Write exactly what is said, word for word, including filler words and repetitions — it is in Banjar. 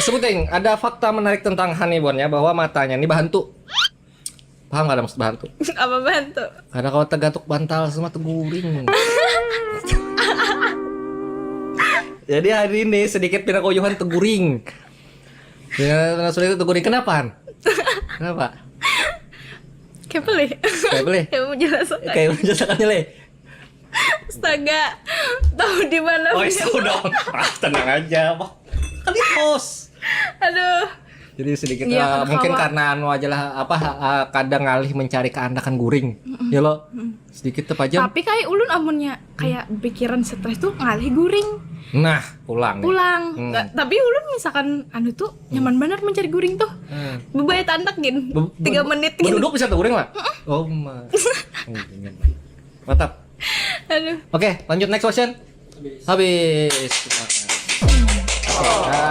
Sebuting, ada fakta menarik tentang Hani Bon ya, bahwa matanya ini bahantu. Paham kada maksud bahantu? Apa bahantu? Karena kalau tergantung bantal semua teguring. Jadi hari ini sedikit pina koyuhan teguring. Ya, sudah itu teguring. Kenapa? Kenapa? Kayak pelih. Kayak pelih. Kayak mau jelaskan. Kayak menjelaskannya leh. Astaga. Tahu di mana? Oh, itu dong. Ah, tenang aja, Pak. Kan itu host. Aduh. Jadi sedikit Iya, eh, kada mungkin kawa. Karena anu aja lah apa eh, kadang ngalih mencari keandakan guring. Ya lo. Sedikit tepajam. Tapi kayak ulun amunnya kayak pikiran stres tuh ngalih guring Nah, pulang nih. pulang. Hmm. Nggak, tapi ulun misalkan anu tuh nyaman bener mencari guring tuh. Hmm. Bebaya tandak gin. Be- Tiga be- menit gin. Beduduk bisa teguring lah. Oh my. Mantap. Aduh. Oke, lanjut next question. Habis. Oke, nah,